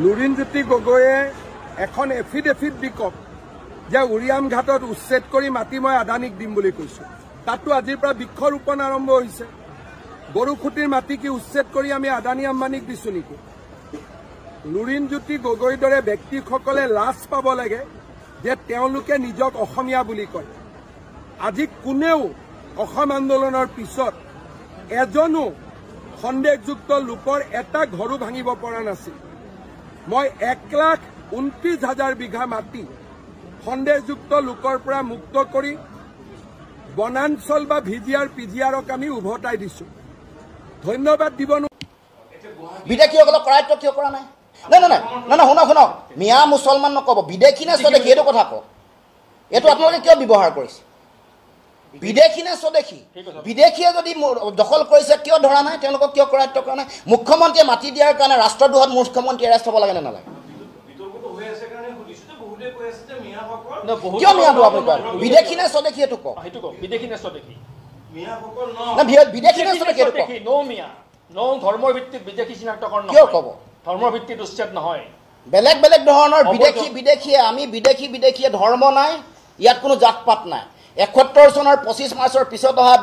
লুৰিণজ্যোতি গগৈয়ে এখন এফিডেভিট দি কওক যে উৰিয়াম ঘাটত উচ্ছেদ কৰি মাটি মই আদানীক দিম বুলি কৈছোঁ। তাতো আজিৰ পৰা বৃক্ষৰোপণ আৰম্ভ হৈছে। গৰুখুঁটিৰ মাটি কি উচ্ছেদ কৰি আমি আদানী আম্বানীক দিছোঁ নেকি? লুৰিণজ্যোতি গগৈৰ দৰে ব্যক্তিসকলে লাজ পাব লাগে যে তেওঁলোকে নিজক অসমীয়া বুলি কয়। আজি কোনেও অসম আন্দোলনৰ পিছত এজনো সন্দেহযুক্ত লোকৰ এটা ঘৰো ভাঙিব পৰা নাছিল। মই 1,29,000 বিঘা মাটি সন্দেহযুক্ত লোকৰ পৰা মুক্ত কৰি বনাঞ্চল বা ভিজিআৰ পিজিআৰক আমি উভতাই দিছোঁ। ধন্যবাদ দিব। বিদেশীসকলক কৰায়ত্ব কিয় কৰা নাই? নাই নাই নাই নাই, শুনক শুনক, মিয়া মুছলমান নক'ব, বিদেশী নে স্বদেশী এইটো কথা কওক। এইটো আপোনালোকে কিয় ব্যৱহাৰ কৰিছে? বিদেশী নে স্বদেশী? বিদেশীয়ে যদি দখল কৰিছে কিয় ধৰা নাই, তেওঁলোকক কিয় কৰায়ত্ব কৰা নাই? মুখ্যমন্ত্ৰীয়ে মাটি দিয়াৰ কাৰণে ৰাষ্ট্ৰদ্ৰোহত মুখ্যমন্ত্ৰী এৰেষ্ট হ'ব লাগে নে নালাগে? কিয় মিয়াটো আপুনি কয়? বিদেশী নে স্বদেশী এইটো কওক। বিদেশী নে স্বদেশী? বিদেশী নে স্বদেশী এইটো কওক। ধৰ্মৰ ভিত্তিত বিদেশী চিনাক্তকৰণ কিয় ক'ব? ধৰ্মৰ ভিত্তিত উচ্ছেদ নহয়। বেলেগ বেলেগ ধৰণৰ বিদেশী বিদেশীয়ে, আমি বিদেশী বিদেশীয়ে ধৰ্ম নাই, ইয়াত কোনো জাত পাত নাই। ৭১ চনৰ ২৫ মাৰ্চৰ পিছত অহা